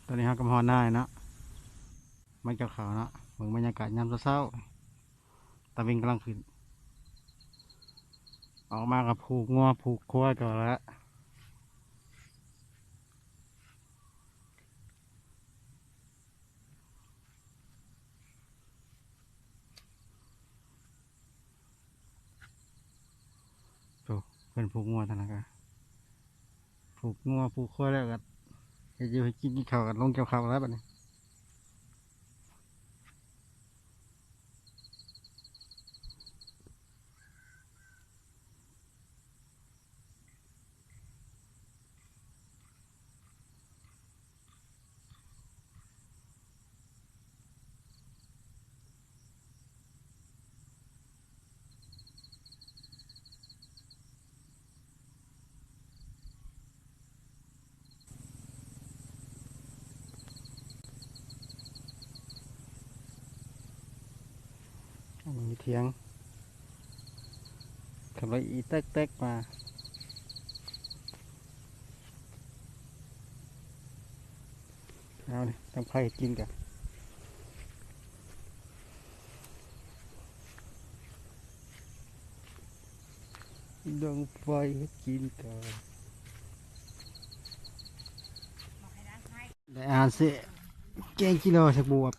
ຕອນນີ້ເຮົາກໍມາຮອດນາແລ້ວເນາະ ມາກ່ຽວເຂົ້າເນາະ. ເບິ່ງບັນຍາກາດຍາມເຊົ້າໆ ຕາເວັນກຳລັງຂຶ້ນ. ອອກມາກໍຜູກງົວຜູກຄວາຍກ່ອນລະ. ໂອ້ ເພິ່ນຜູກງົວທາງນັ້ນກະ ຜູກງົວຜູກຄວາຍແລ້ວກະ ເຮັດຢູ່ເຮັດກິນ ກິນເຂົ້າກະ ລົງກ່ຽວເຂົ້າແລ້ວບັດນີ້. ອັນນີ້ຖຽງ ຂັບລົດອີແຕັກໆມາ. ເອົານີ້ ດັງໄຟເຮັດກິນກະ ດັງໄຟເຮັດກິນກະ ໄດ້ອາຫານເສຍ ແກງຈີ່ລໍໃສ່ບວບ.